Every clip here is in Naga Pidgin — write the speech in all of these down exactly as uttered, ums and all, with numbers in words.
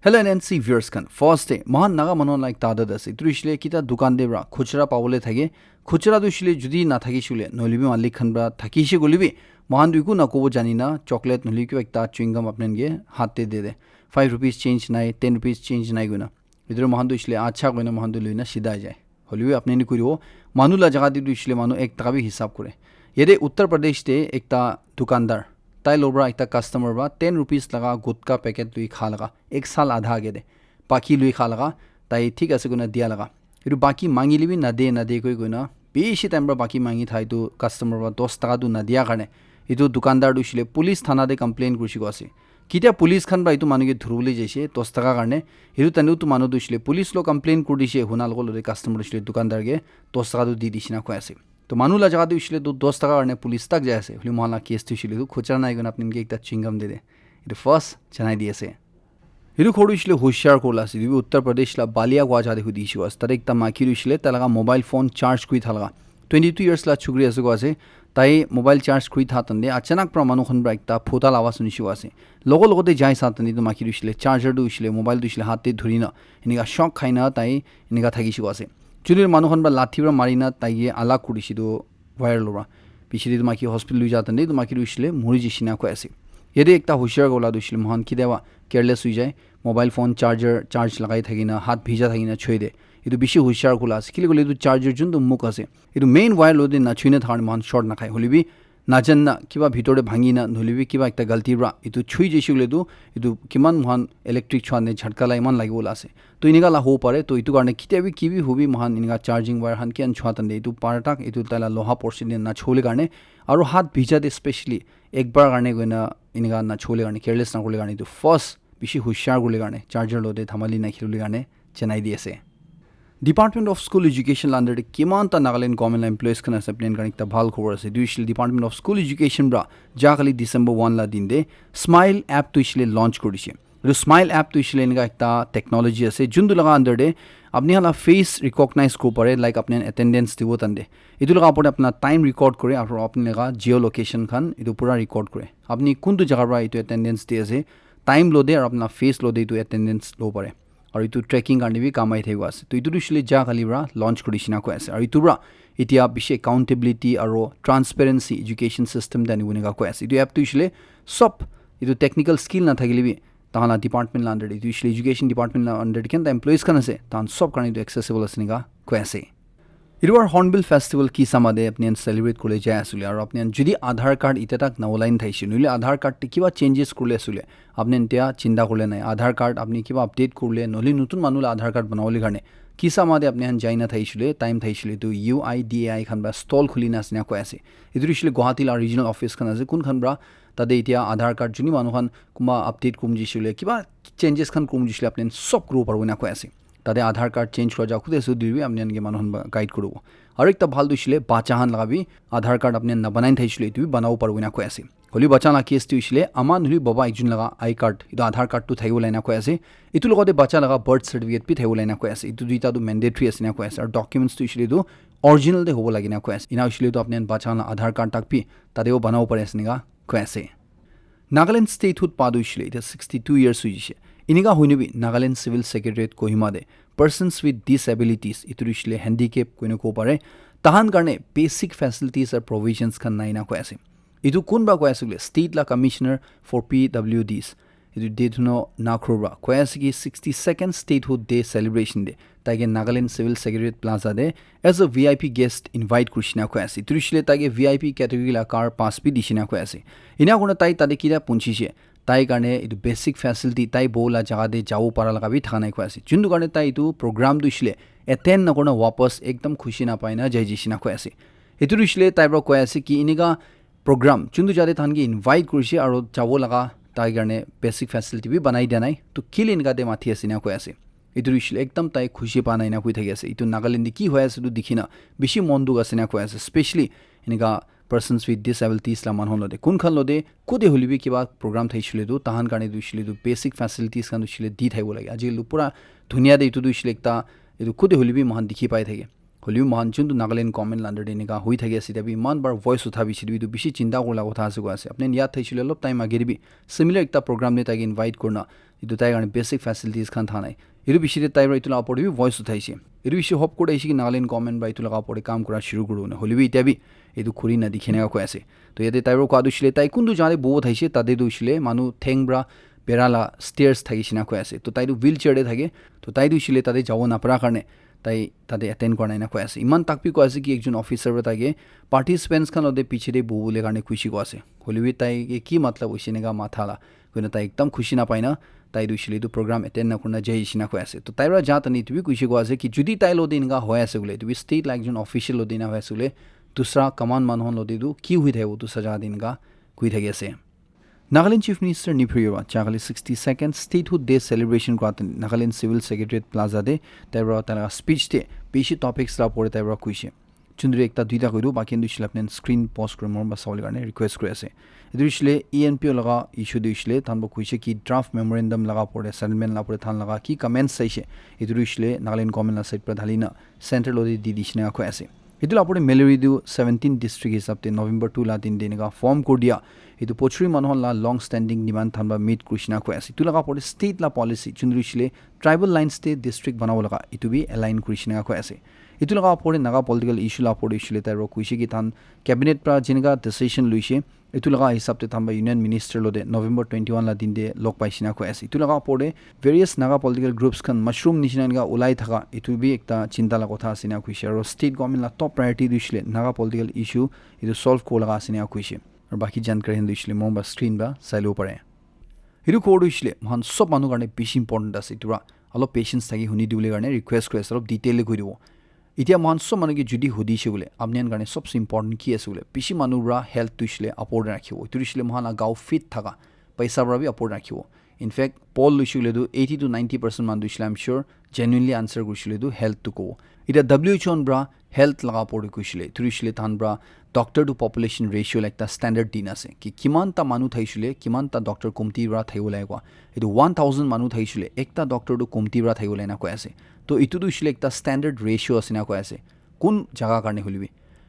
Hello N N C viewers khan, first day mohan Naga manu la ekta adat ase. Itu hoishile kita dukan te pra khuchra pabole thake. Khuchra tu hoishile judi na thakishe hoile, nohole bi malik khan pra thakishe koile bi, mohan tu eku na kobo jani na, chocolate nohole kiba ekta chewing gum apni khan ke hat te de de. Five rupees change nai, ten rupees change nai koina. Itu mohan tu hoishile acha koina mohan tu loina sida jai. Hoile bi apni ni kuribo, manu la jaga te tu hoishile manu ek taka bi hisab kore. Yate Uttar Pradesh te ekta dukandar, tai lo pra ekta customer pra ten rupees laga gutka packet lui kha laga ek sal adha age de, baki lui kha laga, tai thik ase koina dia laga. Itu baki mangile bi nade nade koi koina bishi time pra baki mangi thai tu customer pra dos taka tu nadia karne itu dukandar tu hoishile police thana te complain kurishi ko ase. Ketia police khan pra itu manu ke dhuribole jaise dos taka karne, itu tane utu manu tu hoishile police lo complain kuri dishe, huna logo lote customer hoishile dukandar ke dos taka tu di dishe na koi ase. To manu la jaga te hoishile tu dos taka karne police tak jai ase. Hoile mohan la case tu hoishile tu khuchra nai koina apni ke ekta chewing gum de de. Itu first janai di ase. Itu khor hoishile hushar kola ase. Itu bi Uttar Pradesh la Balia kwa jaga te hudi shi was. Tate ekta maki tu hoishile tai laga mobile phone charge kuri thalaga. Twenty two years la chukri ase ko ase. Tai mobile charge kuri tha tande achanak pra manu khan pra ekta phuta la awas huni shi was. Logo logo te jai sa tande tu maki tu hoishile charger tu hoishile mobile tu hoishile hat te dhuri na. Enika shock khai na tai enika thaki shi was. Chuli manu khan pra lathi pra mari na tai ye alak kuri shi tu wire lo pra. Piche te tu maki hospital lui ja tande tu maki tu hoishile muri jishi na koi ase. Yate ekta hushar kola tu hoishile mohan ketia ba careless hui jai. Mobile phone charger charge lagai thaki na hat bhija thaki na choi de. Itu bishi hushar kola ase. Kile koile itu charger jun tu muk ase. Itu main wire lo de na choi na thakar mohan short na khai. Hoile bi najan na kiba bhitor te bhangi na nohole bi kiba ekta galti pra itu chui jaishe koile tu itu kiman mohan electric chua ne jhatka la iman lagibo la ase. To enika la hobo pare, to itu karne ketia bi ki bi hobi mohan enika charging wire khan kian chua tande itu par tak itu taila loha portion de na chole karne aru hat bhija de specially ekbar karne koina enika na chole karne careless na kole karne itu first bishi hushar kole karne charger lo de thamali na khilole karne janai di ase. Department of School Education la under te kiman ta Nagaland government la employees khan ase apni khan karne ekta bhal khobor ase. Itu hoishile Department of School Education pra ja kali December one la din te Smile app tu hoishile launch kuri dishe. Itu Smile app tu hoishile enika ekta technology ase juntu laga under te apni khan la face recognize kuri pare, like apni khan attendance dibo tande. Itu laga opor te apna time record kore aru apni laga geolocation khan itu pura record kore. Apni kuntu jaga pra itu attendance di ase, time lo de aru apna face lo de itu attendance lo pare. Aru itu tracking karne bi kam ahi thaki ase. To itu tu hoishile ja kali pra launch kuri dishe na koi ase. Aru itu pra etia bishi accountability aru transparency education system te anibo enika koi ase. Itu app tu hoishile sob itu technical skill na thakile bi tahan la department la under te, itu hoishile education department la under te kenta employees khan ase, tahan sob karne itu accessible ase enika koi ase. Itu baar Hornbill Festival ki sama de apni khan celebrate kule jai asule, aru apni khan jodi Aadhaar card ite tak na online thaishe, nohole Aadhaar card te kiba changes kule asule, apni khan tia chinta kule nai. Aadhaar card apni kiba update kule, nohole nutun manu la Aadhaar card banawole karne ki sama de apni khan jai na thaishule, time thaishule, tu U I D A I khan ba stall khuli na ase na koi ase. Itu hoishile Guwahati la regional office khan ase, kun khan pra tate itia Aadhaar card juni manu khan kuma update kurum jishile, kiba changes khan kurum jishile, apni khan sob kuro paribo na koi ase. Tate Aadhaar card change kura ja khute ase, dui bi apni khan ke manu khan ba guide kuribo. Aru ekta bhal tu hoishile, bacha khan laga bi Aadhaar card apni khan na banai thaishile, itu bi banabo paribo na koi ase. Holi bacha la case tu hoishile, ama nohole baba ekjun laga I card, itu Aadhaar card tu thakibo lai na koi ase. Itu logote bacha laga birth certificate bi thakibo lai na koi ase. Itu duita tu mandatory ase na koi ase. Aru documents tu hoishile tu original te hobo lagi na koi ase. Ina hoishile tu apni khan bacha la Aadhaar card tak bi tate wo banabo pari ase enika koi ase. Nagaland statehood pa tu hoishile, ita sixty two years hui jishe. Inika hoine bi Nagaland Civil Secretariat Kohima de persons with disabilities, itu hoishile handicap koine kobo pare, tahan karne basic facilities or provisions khan nai na koi ase. Itu kun pra koi ase koile, state la commissioner for P W Ds, itu Dedhuno Nakhur pra koi ase ki sixty second statehood day celebration de taike Nagaland Civil Secretariat Plaza de as a V I P guest invite kurishina koi ase. Itu hoishile taike V I P category la car pass bi dishina koi ase. Ina kurina tai tate kira punchise, tai karne itu basic facility, tai bola jaga te jabo para laga bi thaka nai koi ase. Juntu karne tai itu program tu hoishile attend nakurina wapas ekdam khushi napai na jai jishina koi ase. Itu hoishile tai pra koi ase ki inika program juntu jate than ke invite kurishe aro jabo laga tai karne basic facility bi banai dia nai. To kile inika te mathi ase na koi ase. Itu hoishile ekdam tai khushi pa nai na koi thaki ase. Itu Nagaland te ki hoi ase itu dikhi na bishi mon dukh ase na koi ase. Specially inika persons with disabilities la manu khan lo de, kun khan lo de, kute holi bi kiba program thaishile tu, tahan karne tu hoishile tu basic facilities khan hoishile di thaibo lage. Ajikali tu pura dunia te itu tu hoishile ekta, itu kute holi bi moikhan dikhi pai thake. Holi bi moikhan juntu Nagaland government la under te enika hoi thaki ase, tabhi iman bar voice uthabi ase, itu bishi chinta kura laga kotha ase koi ase. Apni yad thaishile olop time age te bi similar ekta program te taike invite kurina Etu tai karne basic facilities khan tha nai. Etu bishi te tai para etu la opor te bi voice uthaise. Etu bishi hope kuri ase ki Nagaland government para etu laga opor te kam kura shuru kuribo na. Hoile bi itya bi etu khuri na dikhi na koi ase. To yate tai para koa tu shile tai kuntu jaga te bobo thaise, tate tu shile manu theng para bera la stairs thaki shina koi ase. To tai tu wheelchair te thake. To tai tu shile tate jabo na para karne tai tate attend kora nai na koi ase. Iman tak bi koi ase ki ekjon officer para tai ke participants khan lote piche te bobo le karne khushi koi ase. Hoile bi tai ke ki matlab hoise eneka matha la koina tai ekdam khushi na pai na tai tu shile tu program attend na kurna jai shina koi ase. To tai para ja tani tu bi khushi koi ase ki judi tai lote eneka hoi ase bole, tu bi state la ekjon official lote na hoi ase bole, dusra command manu khan lote tu ki hui thaibo, dusra jaga te eneka khui thaki ase. Nagaland Chief Minister Neiphiu Rio para jakali sixty second Statehood Day celebration kora te Nagaland Civil Secretariat Plaza te tai para tai laga speech te bishi topics la pore tai para kuishe. Chundri ekta duita koi tu baki tu shile apni screen pause kuri mon ba sabole karne request kuri ase. Etu shile E N P O laga issue tu shile tan ba kuishe ki draft memorandum laga pore settlement la pore than laga ki comments saishe. Etu shile Nagaland government la side para dhali na center lo di di shina koi ase. Etu la pore Mallory tu seventeen district hisab te November two la din de eneka form kuri dia. Etu pochuri manu khan la long standing demand than ba meet kuri shina koi ase. Etu laga pore state la policy chundri shile tribal lines te district banabo laga etu bi align kuri shina koi ase. Etu laga pore Naga political issue la pore shile tai ro kuishe ki than cabinet para jeneka decision luishe etu laga hisab te than ba union minister lote November twenty one la din de log pai shina koi ase. Etu laga pore various Naga political groups khan mushroom nishina eneka ulai thaka etu bi ekta chinta la kotha ase na kuishe. Aro state government la top priority tu shile Naga political issue etu solve kora laga ase na kuishe. Aro baki jankari khan tu shile mon ba screen ba sai lo pare. Etu khobor tu shile mohan sob manu karne bishi important ase. Etu para alop patience thaki huni dibole karne request kuri ase, alop detail te koi dibo. Itya mohan sob manu ke judi hudishe bole apni khan karne sobse important ki ase bole, bishi manu para health tu shile upor te rakhibo. Etu shile mohan la gao fit thaka paisa para bi upor te rakhibo. In fact, poll luishe koile tu eighty to ninety percent manu tu shile I'm sure genuinely answer kurishe koile tu health tu kobo. Itya W H O khan para health laga upor te kuishe koile, etu shile than para doctor to population ratio la ekta standard din ase ki kiman ta manu thaishe koile kiman ta doctor kumti para thaibo lage koi. Etu one thousand manu thaishe koile ekta doctor tu kumti para thaibo lage na koi ase. To etu tu shile ekta standard ratio ase na koi ase. Kun jaga karne hoile bi.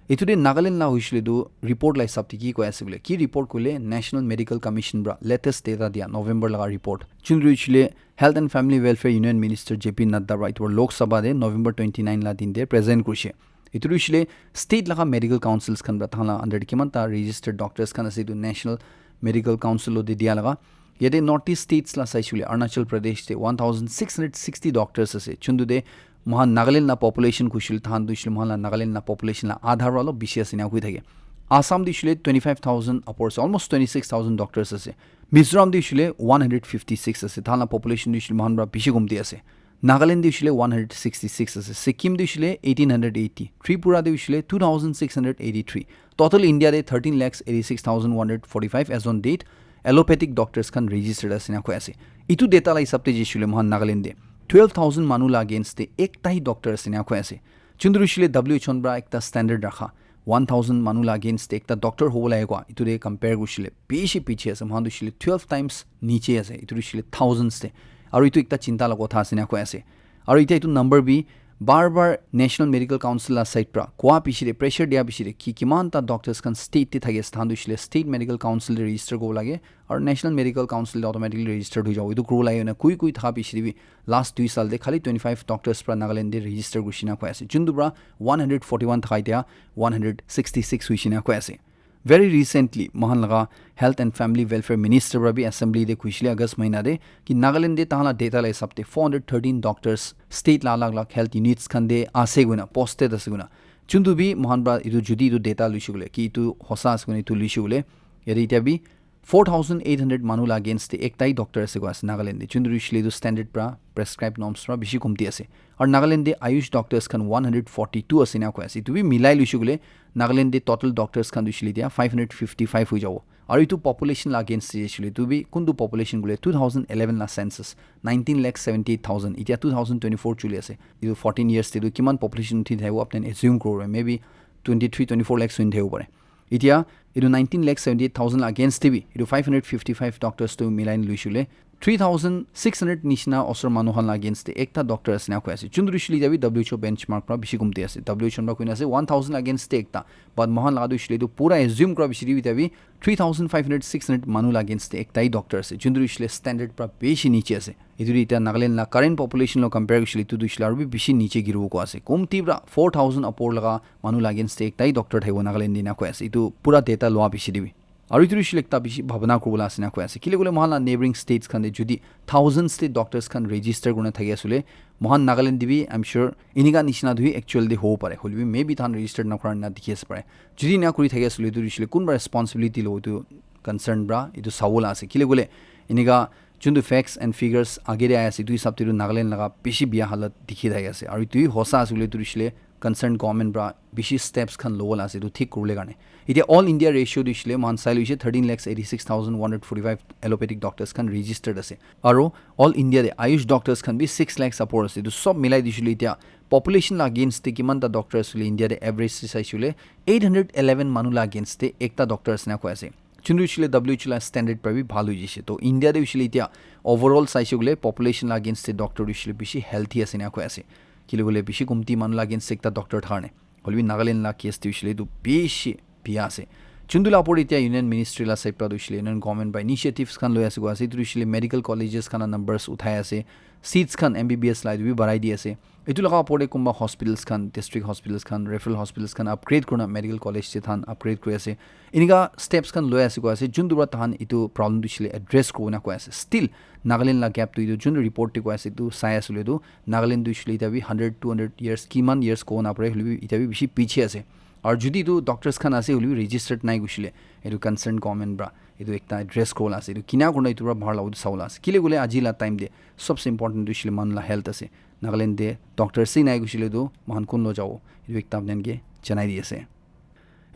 Etu de Nagaland la hoishe koile tu report la hisab te ki koi ase bole. Ki report koile National Medical Commission para latest data dia November laga report. Chundri shile Health and Family Welfare Union Minister J P Nadda para etu Lok Sabha te November twenty nine la din te present kurishe. Etu tu shile state laga medical councils khan para than la under te kiman ta registered doctors khan ase etu National Medical Council lo de dia laga. Yate North East states la saishe koile Arunachal Pradesh te one thousand six hundred sixty doctors ase. Chundu de mohan Nagaland la population kuishe koile than tu shile mohan la Nagaland la population la adha para alop bishi ase na hui thake. Assam de shile twenty five thousand upwards, almost twenty six thousand doctors ase. Mizoram de shile one hundred fifty six ase. Than la population de shile mohan para bishi kumti ase. Nagaland de shile one hundred sixty six ase. Sikkim de shile eighteen hundred eighty. Tripura de shile two thousand six hundred eighty three. Total India de thirteen lakhs eighty six thousand one hundred forty five as on date allopathic doctors khan registered ase na koi ase. Etu data la hisab te jai shile mohan Nagaland de twelve thousand manu la against te ekta hi doctor ase na koi ase. Chundri shile W H O khan para ekta standard rakha one thousand manu la against te ekta doctor hobo lage koi etu de compare kurishe koile bishi piche ase. Mohan tu shile twelve times niche ase. Etu tu shile thousands te. Aru etu ekta chinta la kotha ase na koi ase. Aru itya etu number bi bar bar National Medical Council la side pra koa piche te, pressure dia piche te ki kiman ta doctors khan state te thaki ase, tahan tu hoishe le State Medical Council te register kuribo lage, aru National Medical Council te automatically registered hoi jabo. Etu kuribo lage na koi koi thaka piche te bi last dui saal te khali twenty five doctors pra Nagaland te register kurishe na koi ase, juntu pra one hundred forty one thaka itya one hundred sixty six hoishe na koi ase. Very recently, moikhan laga Health and Family Welfare Minister pra bi Assembly te koishe le August mahina te ki Nagaland te tahan la data la hisab te four hundred thirteen doctors state la alag alag health units khan te ase koina, posted ase koina. Juntu bi moikhan pra etu jodi etu data loishe koile ki etu hosa ase koina etu loishe koile, yate itya bi four thousand eight hundred manu la against te ekta hi doctor ase koi ase Nagaland te. Juntu hoishe le etu standard pra, prescribed norms pra bishi komti ase. Aru Nagaland te Ayush doctors khan one hundred forty two ase na koi ase. Etu bi milai loishe koile Nagaland te total doctors khan tu hoishe le itya five hundred fifty five hoi jabo. Aru etu population la against te hoishe le etu bi kuntu population koile two thousand eleven la census, nineteen lakh seventy eight thousand. Itya two thousand twenty four choli ase. Etu fourteen years te tu kiman population uthi thaibo apni khan assume kuribo pare. Maybe twenty three, twenty four lakhs hoi thaibo pare. Itya etu nineteen lakh seventy eight thousand la against te bi etu five hundred fifty five doctors tu milai na loishe koile three thousand six hundred nishina osor manu khan la against te ekta doctor ase na koi ase. Juntu hoishile itabi W H O benchmark pra bishi kumti ase. W H O pra koina ase one thousand against te ekta. But mohan laga tu hoishile tu pura assume kura bishi itabi three thousand five hundred, six hundred manu la against te ekta hi doctor ase. Juntu hoishile standard pra bishi niche ase. Itu ita Nagaland la current population lo compare hoishile tu hoishile aru bi bishi niche giribo ko ase. Kumti pra four thousand upor laga manu la against te ekta hi doctor thaibo Nagaland dina koi ase. Itu pura data loa bishi dibi. Aru itu hoishile ekta bishi bhabana kuribole ase na koi ase. Kile koile mohan la neighboring states khan de jodi thousands te doctors khan register kurina thaki asule, mohan Nagaland de bi, I'm sure, inika nishina tu hi actual de hobo pare. Hoile bi maybe tahan register nakura na dikhi ase pare. Jodi na kuri thaki asule, itu hoishile kunba responsibility lo itu concern pra, itu sawola ase. Kile koile inika juntu facts and figures age de ahi ase, itu hisab te tu Nagaland laga bishi biya halat dikhi thaki ase. Aru itu hi hosa asule itu hoishile concerned government pra bishi steps khan lobo la ase etu thik kuribole karne. Etia all India ratio tu hoishile mohan sai loishe thirteen lakhs eighty six thousand one hundred forty five allopathic doctors khan registered ase. Aro all India de Ayush doctors khan bi six lakhs upor ase. Etu sob milai dishile etia population la against te kiman ta doctor asile India de average se saishile eight hundred eleven manu la against te ekta doctor ase na koi ase. Juntu hoishile W H O la standard pra bi bhal hoi jishe. To India de hoishile etia overall saishe koile population la against te doctor hoishile bishi healthy ase na koi ase. Kile koile bishi kumti manu la against ekta doctor thar nai. Hoilebi Nagaland la case te hoishile etu bishi biya ase. Juntu la opor etia Union Ministry la side pra tu hoishile Union Government pra initiatives khan loi ase koi ase. Etu hoishile medical colleges khan la numbers uthai ase. Seats khan M B B S la etu bi barai di ase. Etu laga opor te kunba hospitals khan, district hospitals khan, referral hospitals khan upgrade kurina medical college te than upgrade kuri ase. Enika steps khan loi ase koi ase. Juntu pra tahan etu problem tu hoishile address kurina koi ase. Still Nagaland la gap tu etu juntu report te koi ase etu sai asile tu Nagaland tu hoishile etia bi hundred, two hundred years, kiman years kobo napare, hoilebi etia bi bishi piche ase. Aru jodi etu doctors khan ase, hoilebi registered nai koishile, etu concerned government pra etu ekta address kuribole ase. Etu kina kurina etu pra bahar labo tu sabola ase. Kile koile aji la time te sobse important tu hoishile manu la health ase. Nagaland te doctor se nai koishile tu mohan kun lo jabo? Etu ekta apni khan ke janai di ase.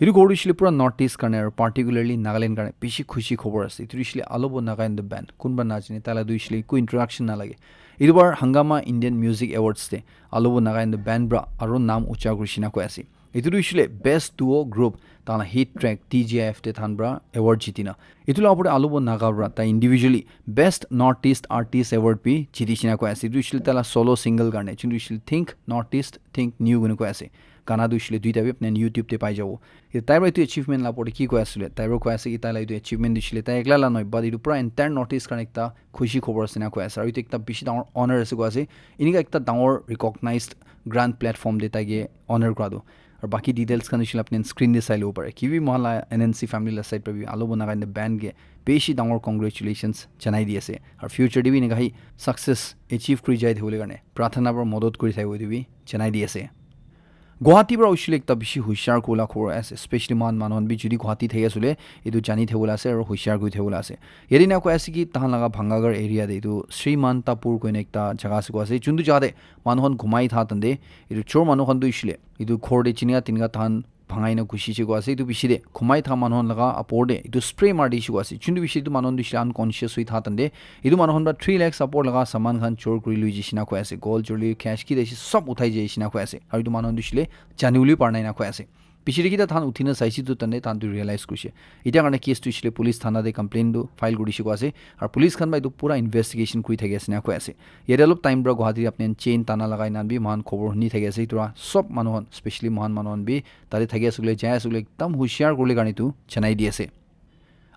Etu khobor tu hoishile pura North East karne aru particularly Nagaland karne bishi khushi khobor ase. Etu tu hoishile Alobo Naga and the Band. Kunba najane, taila tu hoishile eku introduction nalage. Etu bar Hungama Indian Music Awards te Alobo Naga and the Band pra aru naam ucha kuri shina koi ase. Etu tu hoishile best duo group, taila hit track T G I F te than pra award jiti na. Etu la opor te Alobo Naga pra tai individually best North East artist award bi jiti shina koi ase. Etu hoishile taila solo single karne, juntu hoishile Think North East, Think New koi ase. Gana tu hoishile duita bi apni khan YouTube te pai jabo. Etu tai pra etu achievement la opor te ki koi asile? Tai pra koi ase ki tai la etu achievement tu hoishile tai ekla la nohoi, but etu pura entire North East karne ekta khushi khobor ase na koi ase. Aru etu ekta bishi dangor honor ase koi ase. Enika ekta dangor recognized grand platform te tai ke honor kura tu. Aru baki details khan hoishile apni khan screen te sai lobo pare. Ki bi mohan la N N C family la side pra bi Alobo Naga and the Band ke bishi dangor congratulations janai di ase. Aru future te bi enika hi success achieve kuri jai thakibole karne prathana pra modot kuri thakibo etu bi janai di ase. Guwahati pra hoishile ekta bishi hushar kuribole khobor ase, especially mohan manu khan bi jodi Guwahati thaki asile, etu jani thakibole ase aru hushar kuri thakibole ase. Yate na koi ase ki tahan laga Bhangagar area te etu Srimantapur koina ekta jaga ase koi ase, juntu jaga te manu khan ghumai tha tante, etu chor manu khan tu hoishile etu ghor te chinika tinika tahan bhangai na gushi je koi ase. Etu bishi te ghumai tha manu khan laga apor te etu spray mari di je koi ase. Juntu bishi etu manu khan tu hoishile unconscious hoi tha tante, etu manu khan pra three lakhs apor laga saman khan chor kuri lui jai shina koi ase. Gold, jewelry, cash, ki de sob uthai jai shina koi ase. Aru etu manu khan tu hoishile jani bole para nai na koi ase. Piche te kita tahan uthi na saise tu tante tahan tu realize kurise. Etia karne case tu hoishile police thana te complaint tu file kuri dishe koi ase. Aru police khan pra etu pura investigation kuri thaki ase na koi ase. Yate olop time pra Guwahati te apni khan chain tana lagai na bi mohan khobor huni thaki ase. Etu pra sob manu khan, especially mohan manu khan bi tate thaki ase koile, jai ase koile, ekdam hushiyar kuribole karne etu janai di ase.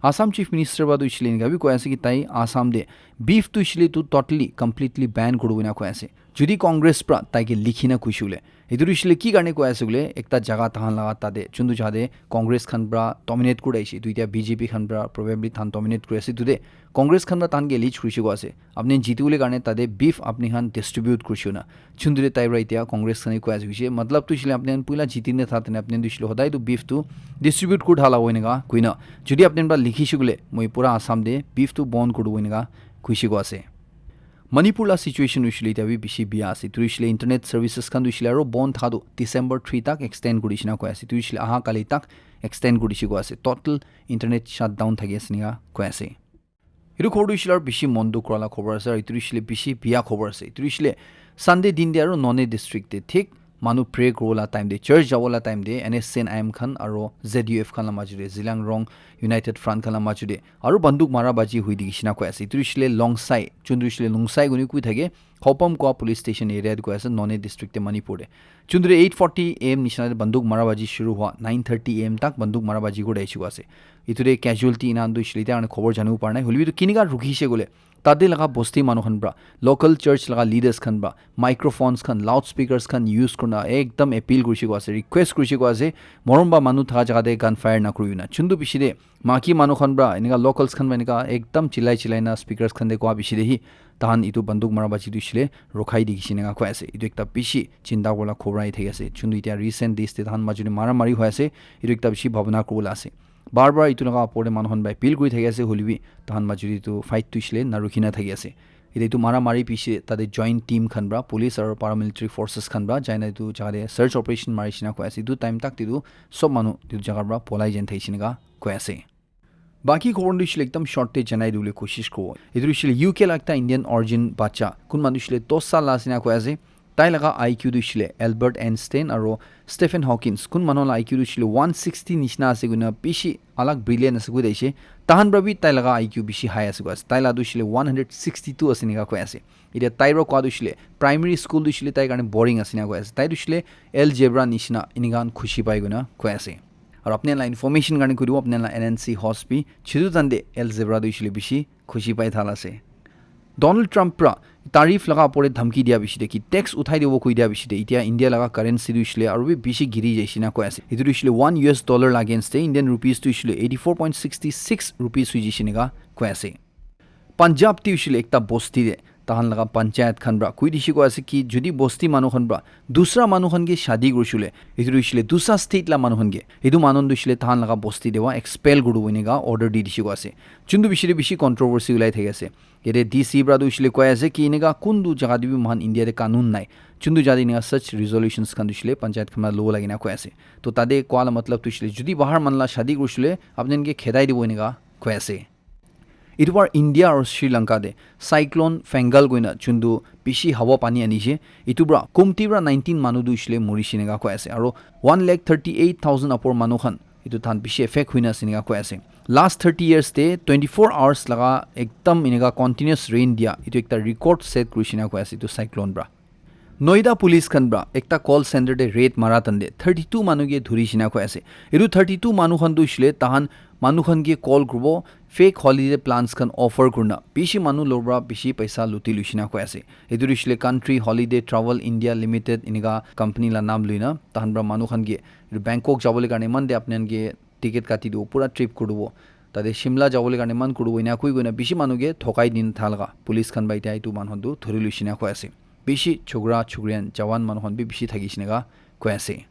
Assam Chief Minister pra tu hoishile enika bi koi ase ki tai Assam te beef tu hoishile tu totally, completely ban kuribo ena koi ase. Jodi Congress pra tai ke likhi na kuishe koile, etu tu hoishile ki karne koi ase koile, ekta jaga tahan laga tate, juntu jaga te Congress khan pra dominate kuri ahishe, etu etia B J P khan pra probably tahan dominate kuri ase, etu te Congress khan pra tahan ke lead kurishe koi ase. Apni jitibole karne tate beef apni khan distribute kurishe na. Juntu te tai pra etia Congress khan ke koi ase koishe, matlab tu hoishile apni khan puila jiti na tha tene apni khan tu hoishile hodai tu beef tu distribute kuri thala hobo eneka koina. Jodi apni khan pra likhishe koile, moi pura Assam te beef tu bon kuri dibo eneka koishe koi ase. Manipur la situation hoishile etia bi bishi biya ase. Tu hoishile internet services khan tu hoishile aro bon tha tu December three tak extend kuri dishe na koi ase. Tu hoishile aha kali tak extend kuri dishe koi ase. Total internet shutdown thaki ase eneka koi ase. Etu khobor tu hoishile aro bishi mon dukh kura la khobor ase, aro etu hoishile bishi biya khobor ase. Etu hoishile Sunday din te aro Noney district te thik manu pray kuribo la time te, church jabo la time te, N S C N I M khan aro Z U F khan la maju te, Zeliangrong United Front khan la maju te, aro banduk mara baji hui dikhi shina koi ase. Itu hoishile Longsai, chundu hoishile Longsai kuni kui thake, Khopam kwa police station area te koi ase, Noney district te Manipur te. Chundu te eight forty A M nishina te banduk mara baji shuru hua, nine thirty A M tak banduk mara baji kuri dai ase. Itu te casualty ina andu hoishile, ite ane khobor janibo para nai. Hoilebi itu kinika rukhi she gole, tate laga bosti manu khan pra, local church laga leaders khan pra, microphones khan, loudspeakers khan use kurna ekdam appeal kurishe koi ase, request kurishe koi ase, morom ba manu thaka jaga te gunfire na kuribo na. Chundu bishi te maki manu khan pra, enika locals khan pra enika ekdam chilai chilai na speakers khan te koa bishi te hi, tahan itu banduk mara baji tu hoishile rokhai dikhi she enika koi ase. Itu ekta bishi chinta kurila khobor ahi thaki ase. Chundu itya recent days te tahan maju te mara mari hoi ase. Itu ekta bishi bhabona kuribo la ase. Bar bar itu laga opor te manu khan pra appeal kuri thaki ase, hoilebi tahan maju te itu fight tu hoishile na rukhi na thaki ase. Ite itu mara mari piche tate joint team khan pra, police aro paramilitary forces khan pra jaina itu jaga te search operation mari shina koi ase. Itu time tak te itu sob manu itu jaga pra polai jen thai shina koi ase. Baki khobor tu hoishile ekdam short te janai dibole koshish kuribo. Itu hoishile U K la ekta Indian origin bacha, kun manu hoishile dos sal la ase na koi ase. Tai laga I Q tu hoishile Albert Einstein aro Stephen Hawkins, kun manu la I Q tu hoishile one sixty nishina ase koina bishi alak brilliant ase koi daishe. Tahan pra bi tai laga I Q bishi high ase koi ase. Tai la tu hoishile one hundred sixty-two ase nika koi ase. Itya tai pra koa tu hoishile primary school tu hoishile tai karne boring ase nika koi ase. Tai tu hoishile algebra nishina enika khan khushi pai koina koi ase. Aro apni la information karne koi dibo, apni la N N C host bi chidu tande algebra tu hoishile bishi khushi pai thala ase. Donald Trump pra tariff laga opor te dhamki dia bishi te ki tax uthai dibo koi dia bishi te, itya India laga currency tu hoishile aru bi bishi giri jaishe na koi ase. Itu tu hoishile one U S dollar la against te Indian rupees tu hoishile eighty four point sixty six rupees hui jaishe nika koi ase. Punjab te hoishile ekta bosti te tahan laga panchayat khan pra koi dishi koi ase ki jodi bosti manu khan pra dusra manu khan ke shadi kurishile, itu tu hoishile dusra state la manu khan ke, itu manu tu hoishile tahan laga bosti te wa expel kuribo enika order di dishi koi ase. Chuntu bishi te bishi controversy ulai thaki ase. Yate D C pra tu hoishile koi ase ki enika kuntu jaga te bi mohan India te kanun nai. Chuntu jaga te enika such resolutions khan tu hoishile panchayat khan pra lobo lagi na koi ase. To tate koa la matlab tu hoishile jodi bahar manu la shadi kurishile apni khan ke khedai dibo enika koi ase. Itu bar India aru Sri Lanka te cyclone Phangal koina chuntu bishi hawa pani anishe. Itu pra kumti pra nineteen manu tu hoishile morishe enika koi ase. Aru one lakh thirty eight thousand apor manu khan itu tahan bishi effect huina ase enika koi ase. Last thirty years te twenty four hours laga ekdam enika continuous rain dia itu ekta record set kurishe enika koi ase itu cyclone pra. Noida police khan pra ekta call center te raid mara tande thirty two manu ke dhuri shina koi ase. Itu thirty two manu khan tu hoishile tahan manu khan ke call kuribo, fake holiday plans khan offer kurna bishi manu lor pra bishi paisa luti lushina koi ase. Itu hoishile Country Holiday Travel India Limited enika company la naam luina tahan pra manu khan ke itu Bangkok jabole karne eman te apni khan ke ticket kati dibo, pura trip kuribo. Tate Shimla jabole karne eman kuribo, ena koi koina bishi manu ke thokai din thalaga police khan pra itya itu manu khan tu dhuri lushina koi ase. Bishi chokra chokrian jawan manu khan bi bishi thaki shina koi ase.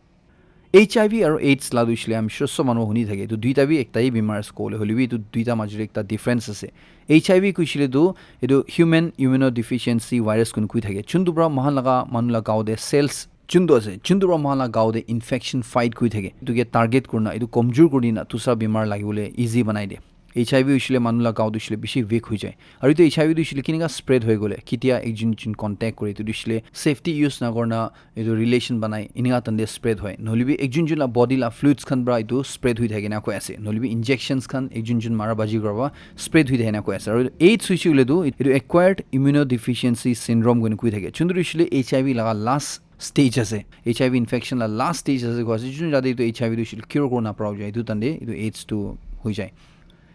H I V aru AIDS la tu hoishile I'm sure sob manu huni thake. Itu duita bi ekta hi bimar ase kole hoilebi itu duita major ekta difference ase. H I V kuishile tu itu human immunodeficiency virus kun kui thake. Chuntu pra mohan laga manu la gao te cells chuntu ase, chuntu pra mohan la gao te infection fight kui thake. Itu ke target kurna itu komjur kuri dina dusra bimar lagibole easy banai de. H I V hoishile manu la gao tu hoishile bishi weak hoi jai. Aru itu H I V tu hoishile kinika spread hoi gole, kitia ekjun jun contact kore, itu tu hoishile safety use na korna itu relation banai enika tande spread hoi. Nohole bi ekjun jun la body la fluids khan pra itu spread hoi thake na koi ase. Nohole bi injections khan ekjun jun mara baji kura pra spread hoi thake na koi ase. Aru AIDS hoishe koile tu itu acquired immunodeficiency syndrome koina koi thake. Chuntu hoishile H I V laga last stage ase. H I V infection la last stage ase koi ase. Jun jate itu H I V tu hoishile cure kura na pra hoi jai. Itu tande itu AIDS tu hoi jai.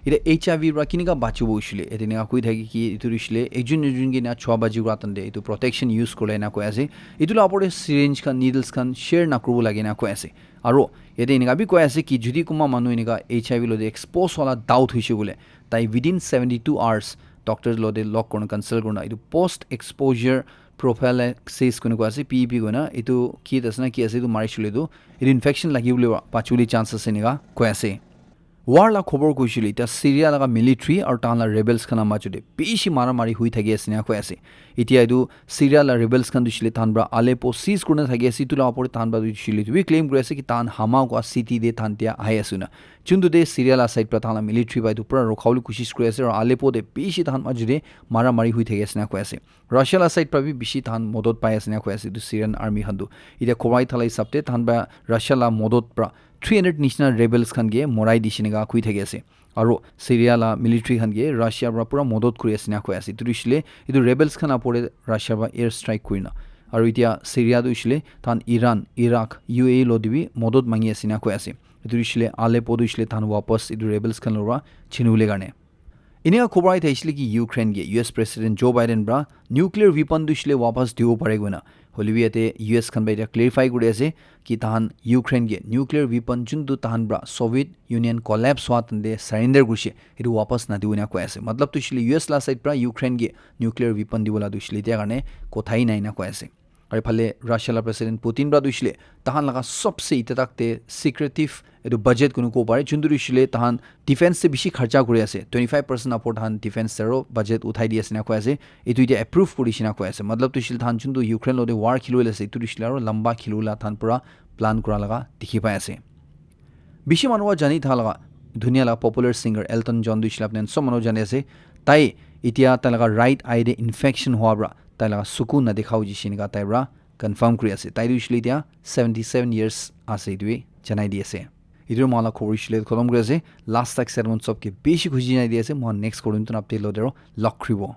Ite H I V pra kinika bachibo hoishile, ite enika koi thaki ki itu hoishile, ekjun ekjun ke na chua baji kura tande itu protection use kurle na koi ase. Itu la opor te syringe khan, needles khan share na kuribo lage na koi ase. Aro yate enika bi koi ase ki jodi kunba manu enika H I V lo de expose wala doubt hoishe koile, tai within seventy two hours doctor lo de log kurna consult kurna itu post exposure prophylaxis koina koi ase, P E P koina. Itu ki ase na ki ase itu marishe koile itu, itu infection lagi bole bachibole chance ase enika koi ase. War la khobor koishile, itya Syria laga military aru tahan la rebels khan la majot te bishi mara mari hui thaki ase na koi ase. Itya etu Syria la rebels khan tu hoishile tahan pra Aleppo seize kurina thaki ase, etu la opor te tahan pra tu hoishile etu bi claim kuri ase ki tahan Hama koi city te tahan tia ahi ase na. Juntu te Syria la side pra tahan la military ba etu pura rokhabole koshis kuri ase, aro Aleppo te bishi tahan majo te mara mari hui thaki ase na koi ase. Russia la side pra bi bishi tahan modot pai ase na koi ase etu Syrian army khan tu. Etia khobor ahi thala hisab te tahan pra Russia la modot pra three hundred nishina rebels khan ke morai dishi neka koi thaki ase. Aro Syria la military khan ke Russia pra pura modot kuri ase na koi ase. Etu hoishile etu rebels khan apor te Russia pra air strike kurina. Aro etia Syria tu hoishile tahan Iran, Iraq, U A E lo te bi modot mangi ase na koi ase. Etu hoishile Aleppo tu hoishile tahan wapas etu rebels khan lo pra chinibole karne. Enika khobor ahi thaisile ki Ukraine ke U S President Joe Biden pra nuclear weapon tu hoishile wapas dibo pare koina. Hoilebi yate U S khan pra etia clarify kuri ase ki tahan Ukraine ke nuclear weapon juntu tahan pra Soviet Union collapse hwa tante surrender kurishe, etu wapas nadibo ena koi ase. Matlab tu hoishile U S la side pra Ukraine ke nuclear weapon dibola tu hoishile etia karne kothai nai na koi ase. Aro ephale Russia la President Putin pra tu hoishile tahan laga sobse etia tak te secretive etu budget kunu kobo pare, juntu tu hoishile tahan defense te bishi kharcha kuri ase, twenty five percent apor tahan defense te aro budget uthai di ase na koi ase. Etu etia approve kuri shina koi ase. Matlab tu hoishile tahan juntu Ukraine lo te war khilibole ase, etu tu hoishile aro lamba khilibole tahan pura plan kura laga dikhi pai ase. Bishi manu wa jani tha laga dunia la popular singer Elton John tu hoishile apni khan sob manu jani ase. Tai etia tai laga right eye te infection hwa pra tai laga suku na dikha uji shini ka tai pra confirm kuri ase. Tai tu hoishile etia seventy seven years ase etu bi janai di ase. Etu mohan la khobor hoishile khotom kuri ase. Last tak sermon sob ke bishi khushi janai di ase. Mohan next korim tun update lo dero log kribo.